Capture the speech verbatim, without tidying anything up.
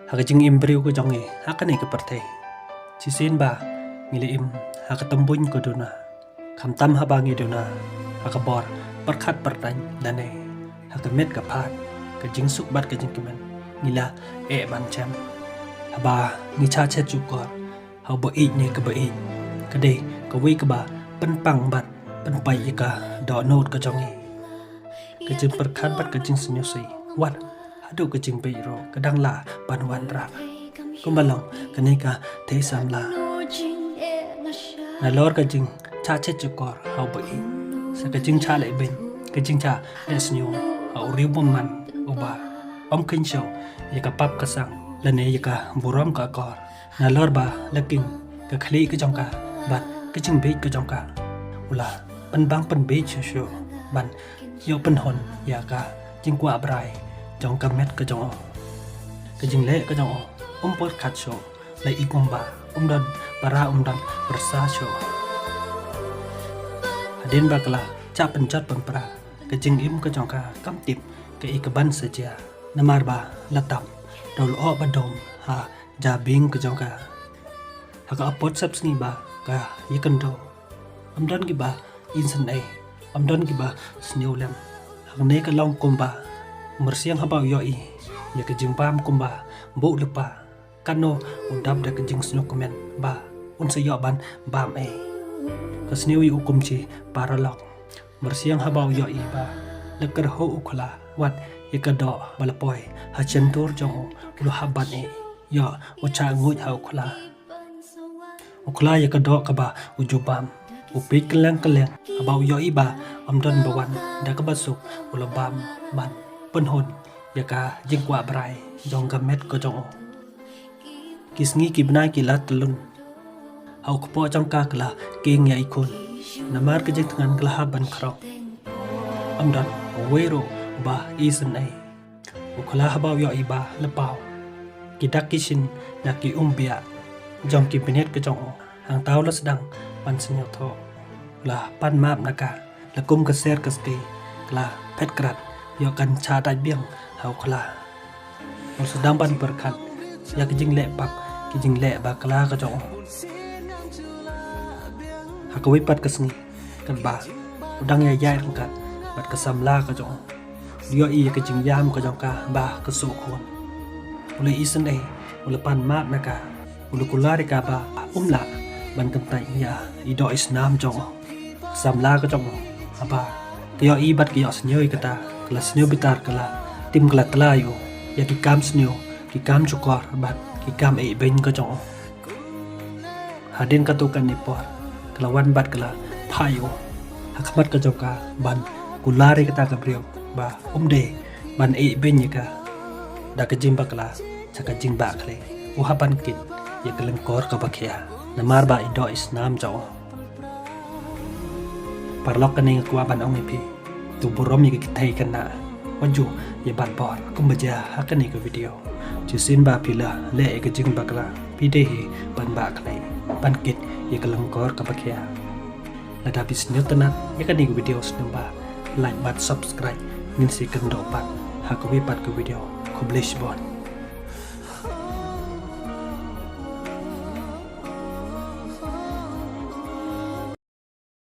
Ha ka jingim briew ka jong ngi ha kane ka pyrthei, shisien ba ngi la im ha ka tymbuin ka duna, khamtam haba ngi duna ha ka bor pyrkhat pyrteng lane ha ka met ka phad, ka jingsuk bad ka jingkmen ngi la eh ban shem. Haba ngi shah shet shukor ha u ba ïeit ne ka ba ïeit, ka dei kawei kaba pynpang bad pynpait ïa ka dohnud ka jong ngi. Ka jingpyrkhat bad ka jingsngewsih, wat haduh ka jingbeit ruh ka dang lah ban wanrah. Kumba long kane ka thei samla, nalor ka jingshah shet shukor ha u ba ïeit, sa ka jingshah lehbeiñ, ka jingshah lehsniew ha u riewbymman uba ym kheiñ shuh ïa ka pap ka sang lane ïa ka burom ka akor. Nalor ba la king ka khlieh ka jong ka bad ka jingbeit ka jong ka, u la pynbang pynbeit shuh shuh ban ïoh pynhun ïa ka jingkwah brai jong ka met ka jong u. Ka jingleh ka jong u um pyrkhat shuh, la i kumba um don para um don pyrsa shuh. Hadien ba ka la shah pynjot pynpra, ka jingim ka jong ka kam tip kaei kaban sa jia, namar ba la tap da u lyoh ba dum ha jabieng ka jong ka. Ha ka apot sep sngi ba ka ïakynduh, ym don kiba isynei, ym don kiba sniew lem. Hangne ka long kumba myrsiang haba u ïohi ïa ka jingbam kumba buh lypa. Katno u dap da ka jingsngewkmen ba un sa ïoh ban bam ei. Ka sniew ïa u kum shi paralok. Myrsiang haba u ïohi ba la kyrhuh u khla, wat ïa ka doh ba la poi ha shyntur jong u, u la hap ban ei. Ïoh u shah nguid ha u khla. U khla ïa ka doh kaba u ju bam. U peit kylleng kylleng haba u ïohi ba ym don ba wan, da kaba suk u la bam ban pynhun ïa ka jingkwah brai jong ka met ka jong u. Ki sngi ki bnai ki la tyllun. Ha u kpoh jong ka ka la kieng ïa i khun, namar ka jingthngan ka la hap ban khroh. Ym don uwei ruh uba isynei. U khla haba u ïohi ba la paw, ki dak ki shin na ki umbiah jong ki bniat ka jong u, hangta u la sdang ban sngewthuh. U la pan map na ka, la kum ka ser ka skei, ka la phet krat, ïoh kan shah dait biang ha u khla. U sdang ban pyrkhat ïa ka jingleh pap, ka jingleh bakla ka jong u. Ha kawei pat ka sngi, katba u dang ïaid ryngkat bad ka samla ka jong u, u ïohi ïa ka jingïam ka jong ka ba ka suk khun. U la isynei, u la pan map na ka, u la kular ïa ka ba um lah ban kyntait ïa i doh i snam jong u. Ka samla ka jong u, haba ka ïohi bad ka ïohsngew ïa kata, ka la sngewbitar, ka la tim, ka la tla ïa u ïa ki kam sniew, ki kam shukor bad ki kam ïehbeiñ ka jong u. Hadien katto katne por ka la wan bad ka la phah ïa u ha khmat ka jong ka ban kular ïa kata ka briew ba um dei ban ïehbeiñ ïa ka da ka jingbakla sha ka jingbakla. U hap ban kit ïa ka lyngkor kaba khia namar ba i doh i snam jong u. Paralok, kane nga kwah ban ong ïa phi, to burom ïa ka kynthei khynnah, wat ju ïa bat bor kumba jia ha kane ka video. Shisien ba phi la leh ïa ka jingbakla, phi dei hi ban bakla, ban kit ïa ka lyngkor kaba khia. Lada phi sngewtynnat ïa kane ka video, sngewbha like bad subscribe. Ngin sa ïakynduh pat ha kawei pat ka video. Khublei shibun.